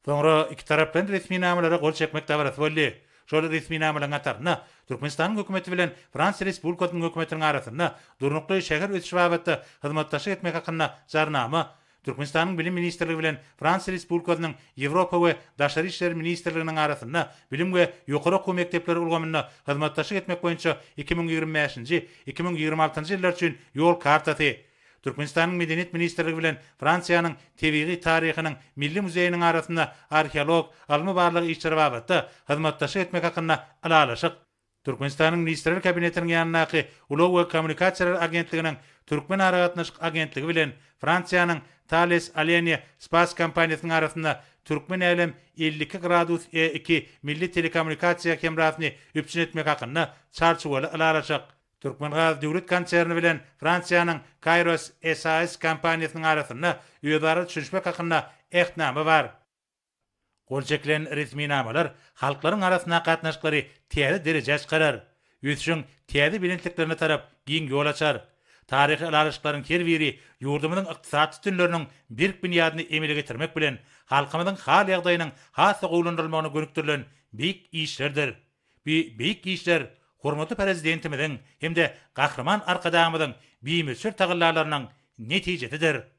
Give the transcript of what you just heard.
Soňra ikitaraplaýyn resminamalara gol çekmek dabarasy boldy. Şol resminamalaryň hatarynda Türkmenistanyň Hökümeti bilen Fransiýa Respublikasynyň Hökümetiniň arasynda durnukly şäher ösüşi babatda hyzmatdaşlyk etmek hakynda Jarnama, Türkmenistanyň Bilim ministrligi bilen Fransiýa Respublikasynyň Ýewropa we Daşary işler ministrliginiň arasynda bilim we ýokary okuw mekdepleri ulgamynda hyzmatdaşlyk etmek boýunça 2025-nji, 2026-njy ýyllar üçin Ýol kartasy, Türkmenistanyň Medeniýet ministrligi bilen Fransiýanyň Tebigy taryhynyň milli muzeýiniň arasynda arheolog ylmy-barlag işleri babatda hyzmatdaşlyk etmek hakynda Ylalaşyk, Türkmenistanyň Ministrler Kabinetiniň ýanyndaky Ulag we kommunikasiýalar agentliginiň Türkmenaragatnaşyk agentligi bilen Fransiýanyň Thales Alenia Space kompaniýasynyň arasynda Türkmenälem 52 gradus E iki milli telekommunikasiýa hemrasyny üpjün etmek hakynda Çarçuwaly ylalaşyk, Türkmengaz döwlet konserni bilen Fransiýanyň Kairos SAS kompaniýasynyň arasynda özara düşünişmek hakynda Ähtnama bar. Gol çekilen resminamalar halklaryň arasyndaky gatnaşyklary täze derejä çykarar, ösüşiň täze belentliklerine tarap giň ýol açar. Taryhy ylalaşyklaryň her biri ýurdumyzyň ykdysady sütünleriniň berk binýadyny emele getirmek bilen, halkymyzyň hal-ýagdaýynyň has-da gowulandyrylmagyna gönükdirilen beýik işlerdir. Bu beýik işler hormatly Prezidentimiziň hem-de Gahryman Arkadagymyzyň bimöçber tagallalarynyň netijesidir.